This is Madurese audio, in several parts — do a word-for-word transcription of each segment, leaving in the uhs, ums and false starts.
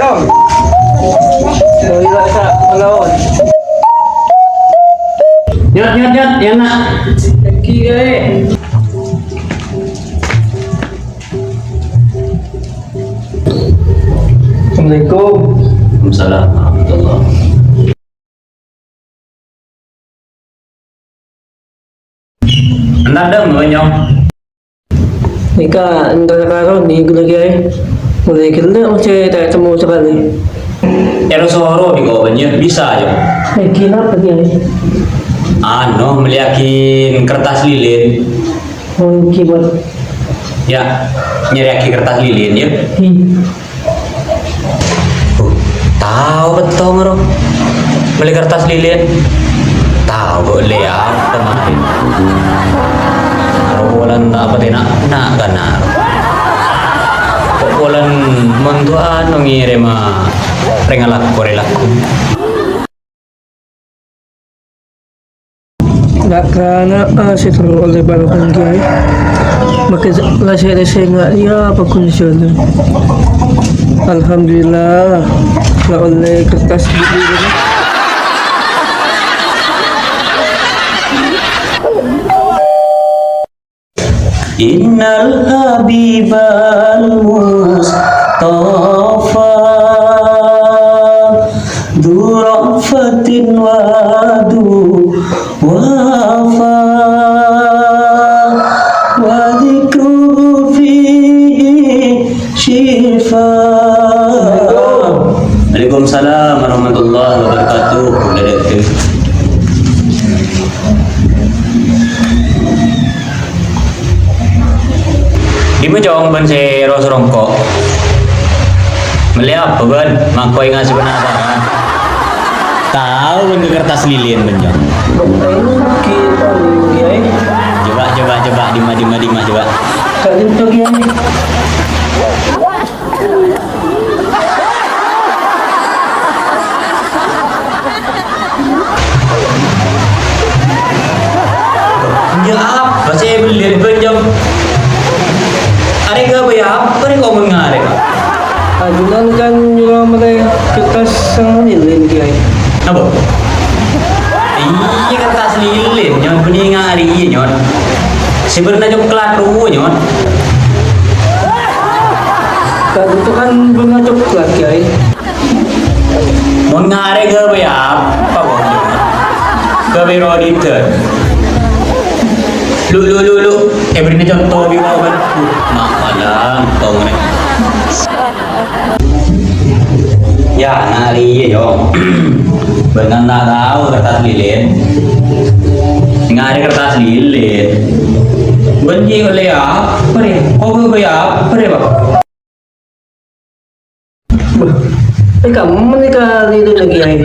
Nyot, nyot, nyot, ya, Nak. Assalamualaikum. Waalaikumsalam warahmatullah. Entar dong, Banyong. Nèka entar karo nèka lagi ae. Mulai gella' masih tak temu sekali. Ero soro di kau banyak bisa ya. Eh, kenapa dia? Anu, meliakin kertas lilin. Oh, keyboard. Ya, nyariaghi kertas lilin, ya. Hmm. Oh, tao pettong, ro. Mellè kertas lilin. Tao kok lè apa, Mari. Ro polana ta' patè na'-, na' kana', ro. Kok polana mon du'ana ngèrèma rèng alako rè lagu. Nggak kerana, ah, sè terro ollè barokah, Kèyaè. Makè la sè rèsènga' iyâ apa kunjhuna. Alhamdulillah, la ollè kertas buku ini. Innal habibal mustafa dzu ra'fatin wa dzu wafa, wa dzikruhu fihi syifa. Waalaikumsalam warahmatullahi wabarakatuh. Udah dateng. Dimma, Cong, bân sè ros rongko'? Mellè apa, bân? Makoy ngasè penasaran. Tao bân ka kertas lilin, bân, Cong. Coba, coba, coba. Dimma, dimma, dimma, coba. Iyâ, apa sè belliyâ, Bân, Cong? Arè ghâbây apa rè kok mon ngarè, Pak? Ajunan kan nyoro mellè kertas sè lilin, Kèyaè. Apa? Iyâ, kertas lilin, Nyon. Bânnè ngarè, iyâ, Nyon. Sè bârna coklat rowa, Nyon. Kan itu kan bârna coklat, Kèyaè. Mon ngarè ghâbây apa, kok? Ghâbây roditân. Lu, lu, lu, lu. Eh, bârna conto bi' kok, bân. Uh, ma' palang, tong rè. Iyâ, ngarè iyâ, Cong. Bân kan ta' tao kertas lilin. Ngarè kertas lilin. Bân jiyâ ollè apa rè? Kok ghâbây apa rè, Pak? Bâh, eh, kamma nèka lilin lagi, aè.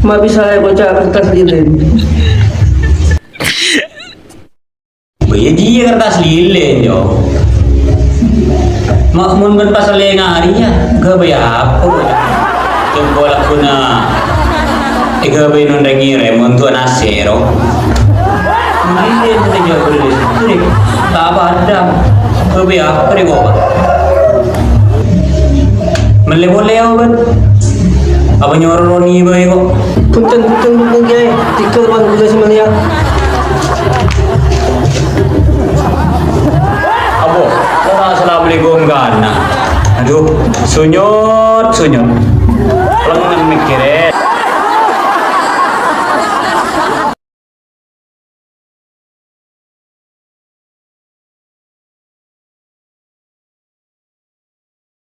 Ma' bisa aè bâca kertas lilin. Bâ, iyâ, jiyâ kertas lilin, Cong. Ma', mon bân pas ollè ngarè, iyâ, ghâbây apa, Cong? Cong, kok lagghuna èghâbây non rèng ngèrèm, mon du'ana sèro. Mon lilin, jiyâ, jiyâ, jiyâ. Ta' padâ. Ghâbây apa rè, kok? Mellè polè, ya, Bân? Apa nyoro Roni bhâi, kok? Punten, punten, punten, Kèyaè. Tikel, Bân, ghulâ sè mellèya. Apa? Ora assalamualaikum, kan? Aduh, sunyot, sunyot. Lengngen mèkkèrè.